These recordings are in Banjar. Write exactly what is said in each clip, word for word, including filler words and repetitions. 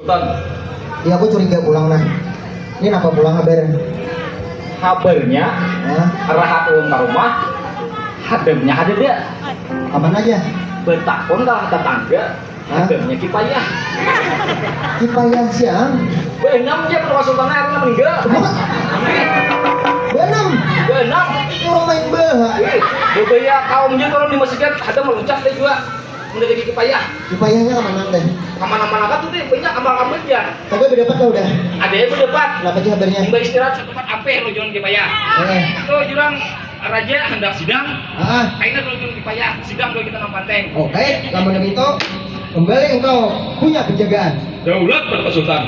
Sultan. Ya, aku curiga pulang nah. Ini napa pulang habar? Habarnya, Hah? Rahat ulun ka rumah, hadamnya kadada. Aman aja. Betakun ka tetangga, Hah? Hadamnya Kipayah. Kipayah siang? Benam dia pada Sultan, akhirnya meninggal. Wah. Benam? Benam. Itu orang main baha. Bebaya kaumnya turun di masjid, ada meluncak dia juga. Mendatangi Kipayah. Kipayahnya kemana teh? Kemana-mana kan tuh deh, banyak amal-amal ya. Tapi berdapat kah udah? Ada yang berdapat. Kenapa sih habarnya? Imbah istirahat satu tempat ampeh lo jualan Kipayah. Eh. Tuh jurang raja hendak sidang. Ah. Kaina dulu jualan Kipayah, sidang dulu kita nang panteng. Oke, lamun begitu, kembali engkau punya penjagaan. Daulat pada Pak Sultan.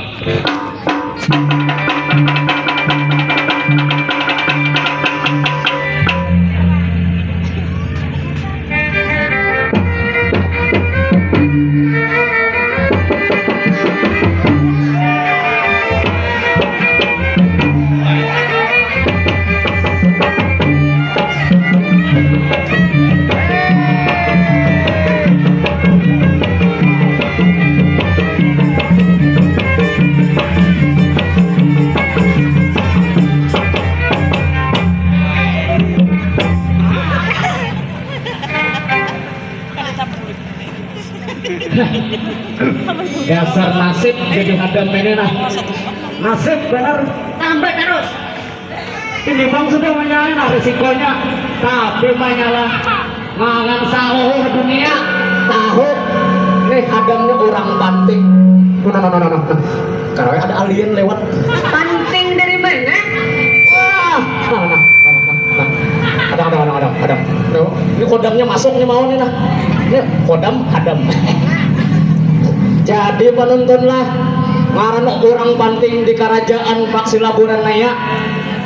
Dasar nasib jadi hadam ini nah. Nasib benar. Tambah terus. Ini bang sudah menyalahin nah, risikonya. Tapi menyala mangan sahuh dunia. Tahu. Nih hadamnya orang panting. Nah, nah, nah, nah, nah. Karena ada alien lewat. Panting dari mana? Wah, nah, nah, nah, nah, nah. Ada, ada, ada, ada, ada. Tuh, ini kodamnya masuk nih mau nih nah. Ini kodam, hadam. Jadi penonton lah, ngaran orang panting di kerajaan Paksi Laburan Naya.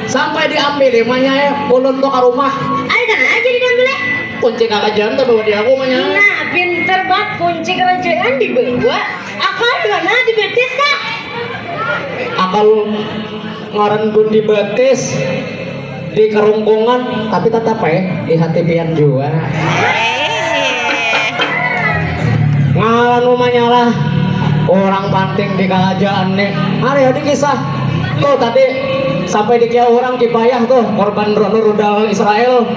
Sampai diambil imanya ya, ulun tuh ke rumah. Ayo kan aja diambil ya. Kunci kerajaan tuh bawa di aku manya. Nah, pinter banget kunci kerajaan dibawa. Akal di mana? Di betis kah? Akal ngaran pun di betis, di kerungkungan, tapi tetap eh di hati pian jua. Ngaran umanya lah orang panting di kerajaan nih. Hari ada kisah tuh tadi sampai di kia orang Kipayah tuh korban drone rudal Israel.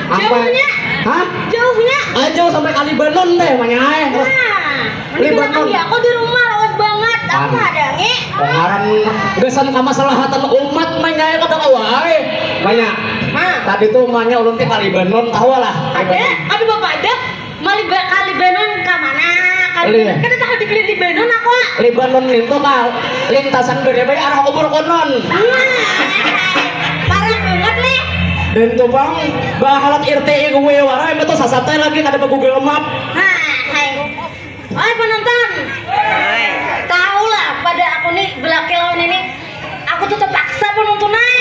Sampai Jauhnya? Hah? Jauhnya? Aja sampai ka Libanon deh manya eh. Nah, mending Libanon. Aku di rumah lawas banget. Aku An. Ada nge. Ngaran gasan kamaslahatan umat manyai kada kawa ai. Banyak. Hah? Tadi tuh manya ulun teh ka Libanon tahu lah. Ada, Libanon. Ada bapak ada. Mali ba- ka Libanon ka mana? Ka Libanon. Iya. Kada tahu di Libanon aku. Libanon itu ka lintasan berdebai arah kubur konon. Nah. Parah banget nih. Dan tuh bang bahalat R T I gue warai betul sasatai lagi kada ba Google Map. Nah, hai. Oi penonton, tahulah pada aku nih belaki lawan ini, aku tuh terpaksa penonton ai.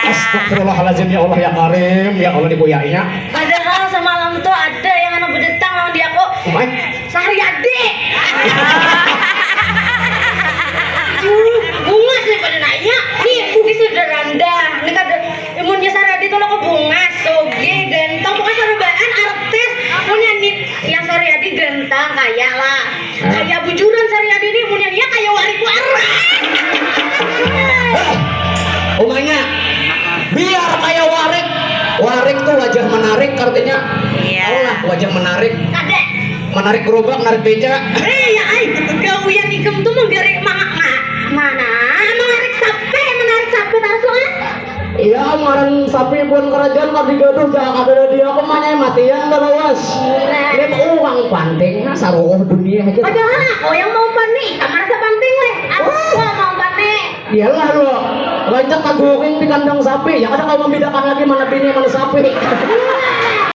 Astagfirullahaladzim ya Allah ya Karim ya Allah dikuyainya. Padahal semalam tuh ada yang anak bedetang lawan di aku. Umai. Sahriadi. Aduh, bungas nih pada nanya. Nih, ini sudah randa. Ini kada imunnya Sahriadi tuh lo kok bungas, soge, ganteng, pokoknya sarubaan artis. Punya nih. Yang Sariadi gantang kaya lah. Hah? Kaya bujuran Sariadi ni, mun yang iya kaya warik warak. Umanya, biar kaya warik. Warik tu wajah menarik artinya. Iya. Tahu lah wajah menarik. Kada. Menarik gerobak, menarik beca. Eh ya ai, gawian ikam tu menggarik ma, ma, mana? Menarik sape, menarik sape tarus ah. Iya, ngaran sapi pun kerajaan mah digaduh, jangan ada dia aku mah nyai matian dah lawas. Nah. Lihat uang pantingnya saruh dunia aja. Padahal aku yang mau panik, tak merasa panting leh. Aku Wah. Mau panik. Iyalah lo, rancak kaguring di kandang sapi, ya kada kau membedakan lagi mana bini mana sapi. Nah.